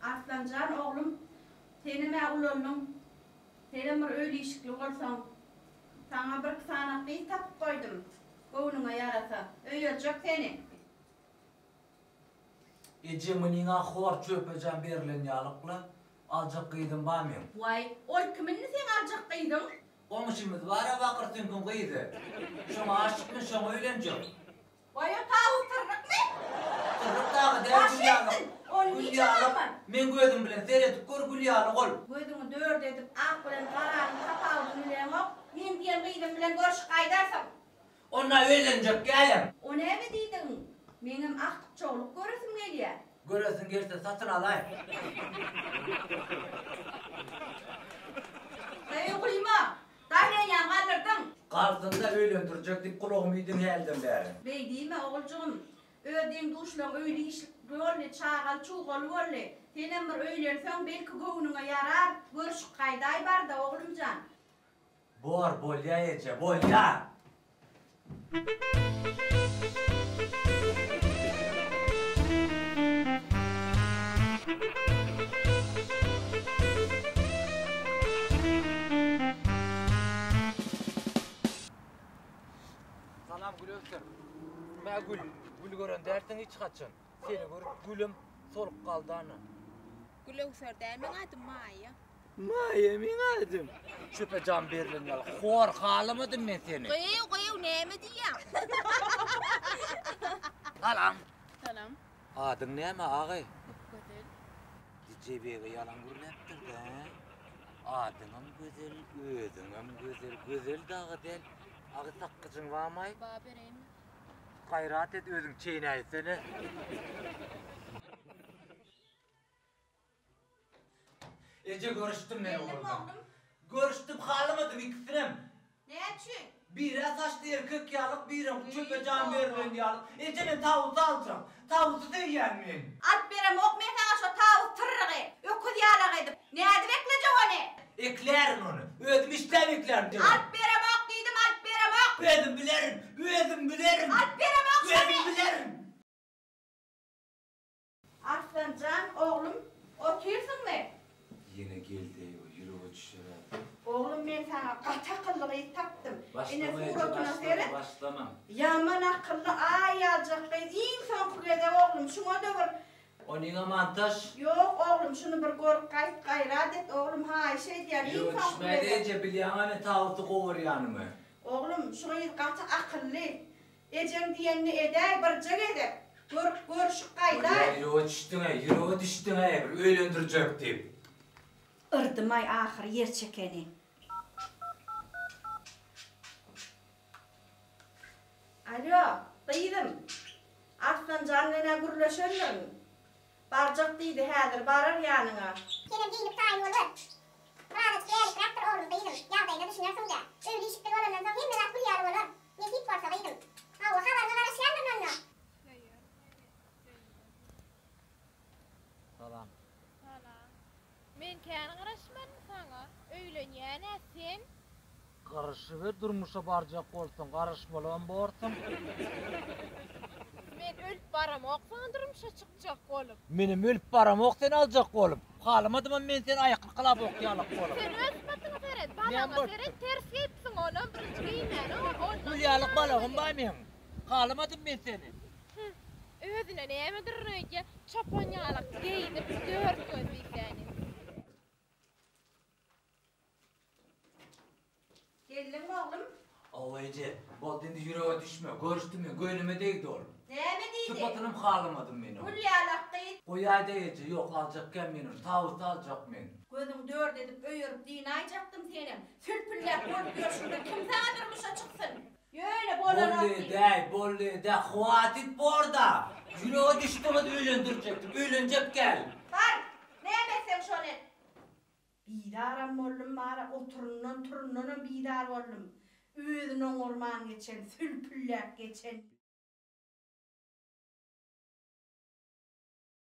Arslan jan oglum, senem-ä ulaldyň. Senem bir öýli-işikli bolsaň. Saňa birki sany gyz tapyp goýdum. Göwnüňe ýarasa, öýerjek seni. Eje munyňa hor çöpejan berlen ýalykla, aljak gyzym bar meň. Waý, ol kim indi seň aljak gyzyň? Goňşymyz bar-a Bakyr süňküň gyzy. Şoňa aşyk men şoňa öýlenjek. Waý o tawus tyrrykmy? Tyrryk dagy däl gül ýalyk. Ony Gül niçe ýalyk. alman? Meň gözüm bilen seredip gör gül ýalyk ol. Gözüňi dört edip ak bilen garanyň tapawudyny bileňok. Meň diýen gyzym bilen görşüp gaýdarsyň. Onda öýlenjek gälem. O näme diýdigiň? Meňem agtyk-çowluk göresim gelýär. Göresiň gelse satyn alaý. Eý guýma! Dawleniýam galdyrdyň. Galsynda öýlendirjek diýip gulagymy iýdiň hälden bäri. Beý diýme, oguljygym. Öz deň-duşlaň öýli-işikli boldy, çagaly-çugaly boldy. Senem bir öýlenseň, belki göwnüňe ýarar. Görüşip gaýdaý bar-da, oglumjan. Bor, bolýa eje, bolýa! Salam Gülöwser. Mä gül, gül gören dälsiň hiç haçan. Seni görüp gülüm solup galdy ana. Gülöwser däl meň adym Maýa. Maýa meň adym. Çöpe jan berlen ýaly hor halamadym men seni. Gyýw gyýw näme diýýäň. Salam. Salam. Adyň näme agay? Gözel. DJ Bege ýalan gürläpdir-dä. Adyňam Gözel, özüňem Gözel. Gözel dagy däl. Agy sakgyjyň barmaý? Bar bereýinmi? Gaýrat et özüň çeýnäýsene. Eje görüşdim men Geldiňmi olar bilen. oglum? Görüşdim halamadym ikisinem. Näme üçin? Birä saçly erkek ýalyk birem çöpe Eý jan toba. berlen ýalyk. Eje men tawusy aljak. Tawusy söýýän men. Alyp beremok men saňa şo tawus tyrrygy, öküz ýalak edip. Nädip eklejek ony? Eklärin ony. Özüm işläp eklärin. Alyp beremok diýdim, alyp beremok. Özüm bilerin. Özüm bilerin. Alyp beremok şony. Özüm bilerin. Arslan jan, oglum, otyrsyňmy? Ýene geldi-eý, ýürege düşer-ä. Oglum, men saňa gaty akylly gyz tapdym. Ine, Başlama eje, suratyna başlama, seret. başlama. Ýaman akylly, aý ýaljak gyz. Iň soňky gezek, oglum, şuňa-da bir. Onyňam antaş. Ýok, oglum, şuny bir görüp gaýt, gaýrat et, oglum, haýyş edýän, iň Ýürege soňky düşmädi gezek. eje, bilýäň-ä men tawusy gowurýanymy. Oglum, şu gyz gaty akylly. Ejeň diýenini edäý birje gezek. Görüp görüşip gaýdaý. Bolýa ýürege düşdüňä ýürege düşdüňä bir öýlendirjek diýip. Yrdymaý ahyry ýer çekeni. Alýo, gyzym. Arslanjan bilen-ä gürleşendirin. Barjak diýdi, häzir barar ýanyňa. Senem geýnip taýyn boluber. Birazajyk lälikräkdir oglum, gyzym. Ýagdaýyna düşünersiň-dä. Öýli-işikli bolandan soň hemme zat gül ýaly bolar. Nesip bolsa, gyzym. Hawa, habaryňa garaşýandyryn onda. Salam. Salam. Men kän garaşmadym saňa. Öýlenýän-ä sen. Garaşyber durmuşa barjak bolsaň garaşmalam borsuň. Men ölüp baramok saňa durmuşa çykjak bolup. Menem ölüp baramok seni aljak bolup. Halamadymam men seni aýakly klabok ýalak bolup. Sen öz sypatyňa seret, balagyňa seret ters geýipsiň onam birinji geýmäni ondan Gül ýalak balagym bar meň. Halamadym men seni. Hü, özüne nämedir öýdýä, çopan ýalak geýinip dört göz diýsäni. Geldiňmi oglum? Hawa eje, boldy indi ýürege düşme. Görüşdim men, göwnüme degdi ol. Näme diýdi? Sypatynam halamadym men oň. Gül ýalak gyz. Goýaýda eje, ýok aljakkäm men ony, tawusy aljak men. Gözüňi dört edip öýerip dynaýjakdym senem. Sülpülläp bolup ýörşüňde kim saňa durmuşa çyksyn? Ýöne bolanok Boldy diý. edäý, boldy edäý, hwatit borda. Ýürege düşdüňiz öýlendirjekdim, öýlenjek gel. Bar, näme etseň şony et. Bizaram boldum bara oturyndan turundanam bizar boldum. Özüni oňarman geçen, sülpülläp geçen.